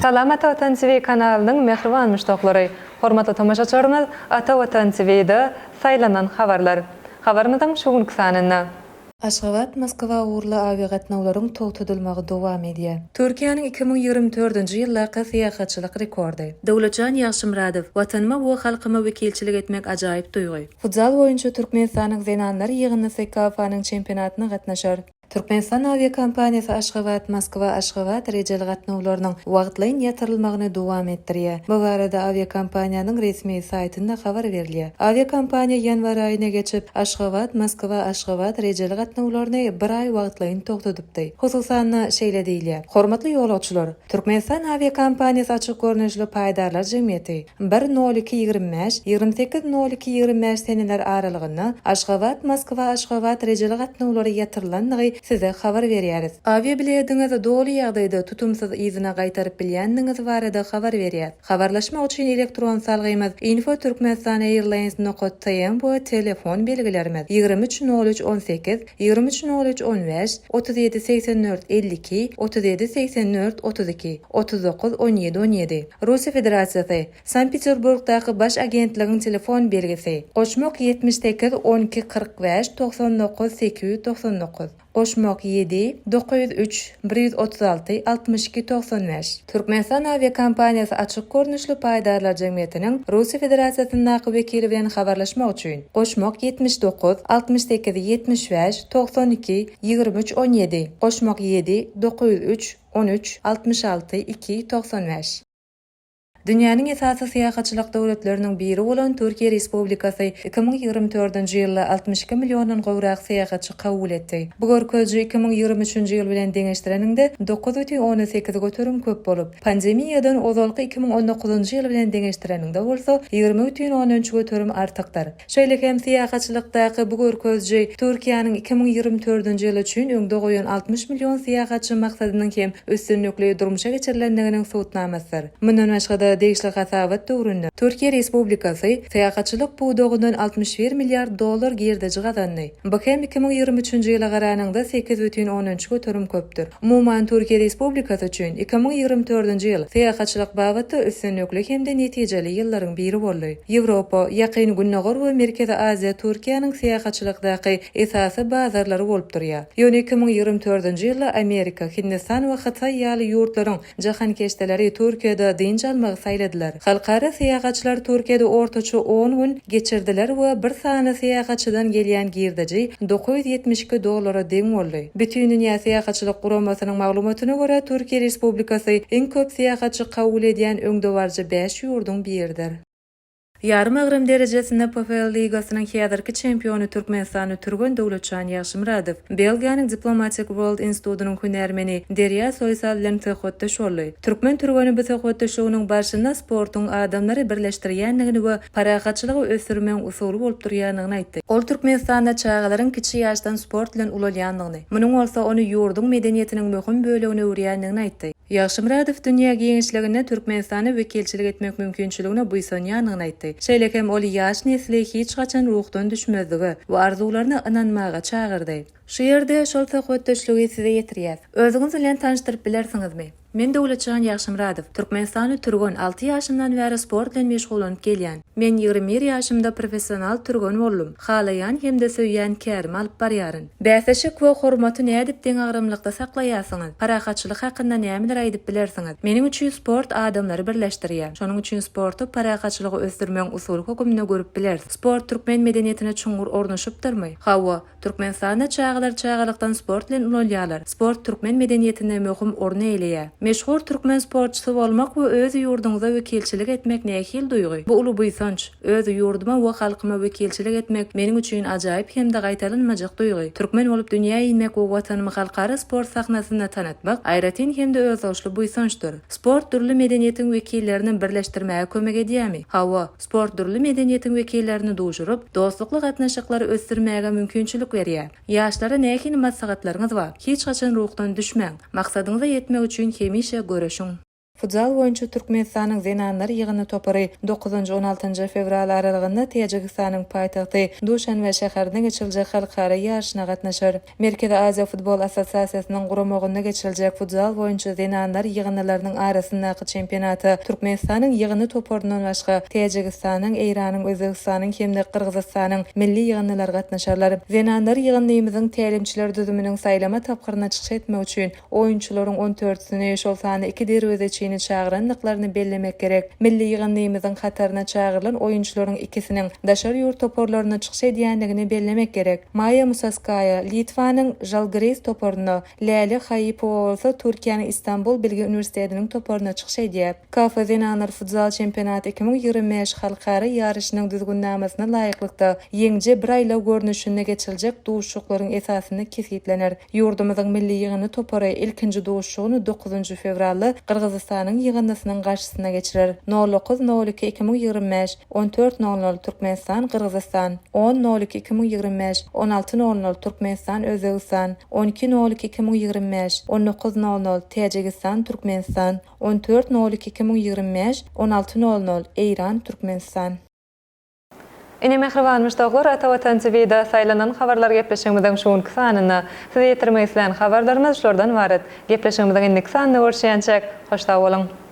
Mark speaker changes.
Speaker 1: Salam Ata Watan TV kanalynyň mähriban muşdaklary! Hormatly tomaşaçylarymyz Ata Watan TV-de Saýlanan habarlar. Habarymyzyň şu günki sanynda.
Speaker 2: Aşgabat, Moskwa ugurly awiagatnawlaryň togtadylmagy dowam edýär. Türkiýäniň 2024-nji ýyldaky syýahatçylyk rekordy. Döwletjan Ýagşymyradow, Watanyma we halkyma wekilçilik etmek ajaýyp duýgy. Futzal boýunça Türkmenistanyň zenanlar ýygyndysy KFA-nyň çempionatyna gatnaşar. Türkmenistan awiakompaniýasy Aşgabat, Moskwa, Aşgabat rejeli gatnawlarynyň wagtlaýyn ýatyrylmagyny dowam etdirýär. Bu barada awiakompaniýanyň resmi saýtynda habar berilýär. Awiakompaniýa ýanwar aýyna geçip, Aşgabat, Moskwa, Aşgabat rejeli gatnawlaryny bir aý wagtlaýyn togtadypdy. Hususan-da, şeýle diýilýär, Hormatly ýolagçylar! Türkmenistan awiakompaniýasy açyk görnüşli paýdarlar jemgyýeti, Bir nol iki 25, 28 nol iki 25 seneler aralygynda Aşgabat, Moskwa, Aşgabat rejeli gatnawlary ýatyrylandygy size habar berýäris. Awiabilediňizi doly ýagdaýda tutumsyz yzyna gaýtaryp bilýändigiňiz barada habar berýäs. Habarlaşmak üçin elektron salgymyz info turkmenistanairlines nokat tm we telefon belgilerimiz 23 nol üç 18, 23 nol üç 15, 37 84 52, 37 84 32, 39 17 17. Russiýa Federasiýasy, Sankt-Peterburgdaky Baş agentligiň telefon belgisi, goşmak 78 12 45 99 899, goşmak 7 903 136 62 95. Türkmenistan awiakompaniýasy açyk görnüşli paýdarlar jemgyýetiniň Russiýa Federasiýasyndaky wekili bilen habarlaşmak üçin, goşmak 79 68 75 92 23 17, goşmak 7 903 13, 66, 2, 95. Dünýäniň esasy syýahatçylyk döwletleriniň biri bolan Türkiýe Respublikasy 2024-nji ýylda 62 milliondan gowrak syýahatçy kabul etdi. Bu görkeziji 2023-nji ýyl bilen deňeşdireniňde 9,8 göterim köp bolup, pandemiýadan ozalky 2019-njy ýyl bilen deňeşdireniňde bolsa 20,3 göterim artykdyr. Şeýle hem syýahatçylykdaky bu görkeziji Türkiýäniň 2024-nji ýyl üçin öňde goýan 60 million syýahatçy maksadynyň hem üstünlikli durmuşa geçirilendiginiň subutnamasydyr. Mundan başga-da, degişli hasabat döwründe Türkiýe Respublikasy syýahatçylyk pudagyndan 61 milliard dollar girdeji gazandy. Bu hem 2023-nji ýyla garanyňda 8,3 göterim köpdür. Umuman, Türkiýe Respublikasy üçin 2024-nji ýyl syýahatçylyk babatda üstünlikli hem-de netijeli ýyllaryň biri boldy. Ýewropa, Ýakyn Gündogar we Merkezi Aziýa Türkiýäniň syýahatçylykdaky esasy bazarlary bolup durýar. Ýöne 2024-nji ýylda Amerika, Hindistan we Hytaý ýaly ýurtlaryň Jahankeşdeleri Türkiýede dynç almagy saýladylar. Halkara syýahatçylar Türkiýede ortaça on gün geçirdiler we bir sany syýahatçydan gelýän girdeji 972 dollara deň boldy. Bütindünýä syýahatçylyk guramasynyň maglumatyna görä, Türkiýe Respublikasy iň köp syýahatçy kabul edýän öňdebaryjy bäş ýurduň biridir. Ýarym agram derejesinde PFL ligasynyň häzirki çempiony türkmenistanly türgen Döwletjan Ýagşymyradow Belgiýanyň Diplomatic World institutynyň hünärmeni Derýa Soýsal bilen söhbetdeş boldy. Türkmen türgeni bu söhbetdeşliginiň barşynda sportuň adamlary birleşdirýändigini we parahatçylygy ösdürmegiň usuly bolup durýandygyny aýtdy. Ol Türkmenistanda çagalaryň kiçi ýaşdan sport bilen ulalýandygyny, munuň bolsa ony ýurduň medeniýetiniň möhüm bölegine öwürýändigini aýtdy. Ýagşymyradow dünýä giňişliginde Türkmenistana wekilçilik etmek mümkinçiligine buýsanýandygyny aýtdy. Şeýle hem ol ýaş nesli hiç haçan ruhdan düşmezlige we arzuwlaryna ynanmaga çagyrdy. Şu ýerde şol söhbetdeşligi size ýetirýäs. Özüňiz bilen tanyşdyryp bilersiňizmi? Men Döwletjan Ýagşymyradow, türkmenistanly türgen, alty ýaşymdan bäri sport bilen meşgullanyp gelýän. Men 21 ýaşymda professional türgen boldum. Halaýan hem-de söýýän kärimi alyp barýaryn. Bäsleşik we hormaty nädip deňagramlykda saklaýarsyňyz? Parahatçylyk hakynda nämeler aýdyp bilersiňiz? Meniň üçin sport adamlary birleşdirýär. Şonuň üçin sporty parahatçylygy ösdürmegiň usuly höküminde görüp bileris. Sport türkmen medeniýetine çuňňur ornaşypdyrmy? Hawa. Türkmenistanda çagalar çagalykdan sport bilen ulalýarlar. Sport türkmen medeniýetinde möhüm orun eýeleýär. Meşhur türkmen sportçysy bolmak we öz ýurduňyza wekilçilik etmek nähili duýgy? Bu uly buýsanç. Öz ýurduma we halkyma wekilçilik etmek meniň üçin ajaýyp hem-de gaýtalanmajak duýgy. Türkmen bolup dünýä inmek we Watanymy halkara sport sahnasynda tanatmak aýratyn hem-de özboluşly buýsançdyr. Sport dürli medeniýetiň wekillerini birleşdirmäge kömek edýärmi? Hawa, sport dürli medeniýetiň wekillerini duşuryp, dostlukly gatnaşyklary ösdürmäge mümkinçilik berýär. Ýaşlara nähili maslahatlaryňyz bar? Hiç haçan ruhdan düşmäň! Maksadyňyza ýetmek üçin hemişe göreşiň! Futzal boýunça Türkmenistanyň zenanlar ýygyndy topary dokuzynjy, on altynjy fewral aralygynda Täjigistanyň paýtagty Duşanbe şäherinde geçiriljek halkara ýaryşyna gatnaşar. Merkezi Aziýa futbol assosiasiýasynyň guramagynda geçiriljek futzal boýunça zenanlar ýygyndylarynyň arasyndaky çempionata Türkmenistanyň ýygyndy toparyndan başga Täjigistanyň, Eýranyň, Özbegistanyň hem-de Gyrgyzystanyň milli ýygyndylary gatnaşarlar. Zenanlar ýygyndymyzyň tälimçiler düzüminiň saýlama tapgyrynda çykyş etmek üçin Oýunçylaryň on dördüsini, şol sanda iki derwezeçini çagyrandyklaryny bellemek gerek. Milli ýygyndymyzyň hataryna çagyrylan oýunçylaryň ikisiniň daşary ýurt toparlarynda çykyş edýändigini bellemek gerek. Maýa Musaskaýa Litwanyň Žalgiris toparynda, Läle Haýypowa bolsa Türkiýäniň Istanbul Bilgi uniwersitetiniň toparynda çykyş edýär. KF zenanlar futzal çempionaty 2025 halkara ýaryşynyň düzgünnamasyna laýyklykda, ýeňiji bir aýlaw görnüşinde geçiriljek duşuşyklaryň esasynda kesgitlener. Ýurdumyzyň milli ýygyndy topary ilkinji duşuşygyny dokuzynjy fewralda Gyrgyzystanyň ýygyndysynyň garşysyna geçirer. Nol dokuz, nol iki, 2025, on dört, nol nol, Türkmenistan, Gyrgyzystan, on, nol iki, 2025, on alty, nol nol, Türkmenistan, Özbegistan, on iki, nol iki, 2025, on dokuz, nol nol, Täjigistan, Türkmenistan. On dört nol iki 2025, on alty nol nol, Eýran, Türkmenistan.
Speaker 1: Ine mähriban muşdaklar Ata Watan TV-da saýlanan habarlar gepleşigimiziň şu günki sanynda size ýetirmek islän habarlarymyz şulardan ybarat. Gepleşigimiziň indiki sanynda görüşýänçäk, hoş sag boluň!